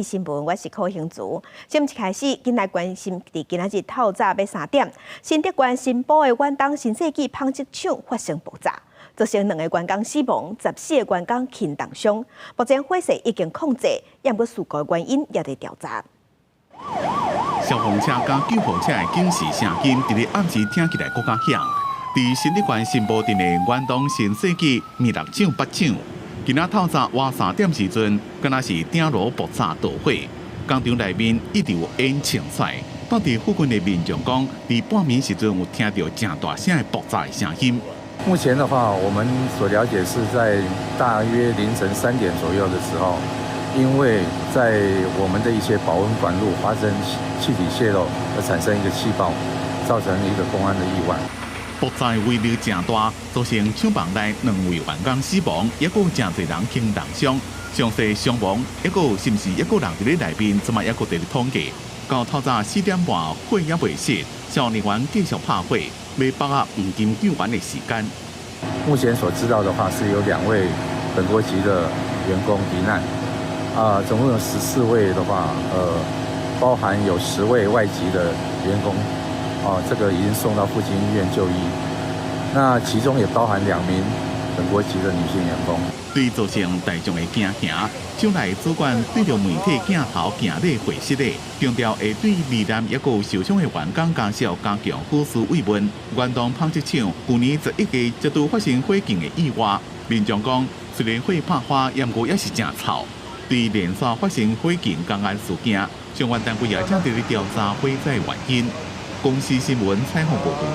新聞，我是柯興竹。新聞一開始，緊來關心佇今仔日透早欲3點，新竹縣新埔的遠東新世紀紡織廠發生爆炸，造成兩个員工死亡，14個員工輕重傷。目前火勢已經控制，毋過事故原因也佇調查。消防車佮救護車的警示聲音，佇咧暗時聽起來閣較響。佇新竹縣新埔鎮的遠東新世紀篾篥廠八廠，今仔透早倚3點時陣，敢若是鼎爐爆炸導火，工廠內面一直有煙衝出來。蹛佇附近的民眾講，佇半暝時陣有聽著誠大聲的爆炸的聲音。目前的話，我們所了解是在大約凌晨3點左右的時候，因為在我們的一些保溫管路發生氣體洩漏，而產生一個氣爆，造成一個工安的意外。爆炸威力誠大，造成廠房內兩位員工死亡，抑閣有誠濟人輕重傷。詳細傷亡，抑閣有是毋是抑閣有人佇咧內面，這擺抑閣佇咧統計。到透早4點半，火猶未熄，消防人員繼續拍火，欲把握黃金救援的時間。目前所知道的話，是有兩位本國籍的員工罹難，啊，總共有14位的話，包含有10位外籍的員工，啊，這個已經送到附近醫院就醫。那其中也包含兩名本國籍的女性員工。對造成大眾的驚嚇，廠內主管對著媒體鏡頭行禮回釋的，強調會對罹難抑閣有受傷的員工家屬加強撫恤慰問。遠東紡織廠舊年11月才拄發生火警的意外，民眾講雖然火拍花，毋過也是誠臭。對連續發生火警工安事件，相關單位也正佇咧調查火災原因。公視新聞採訪報導。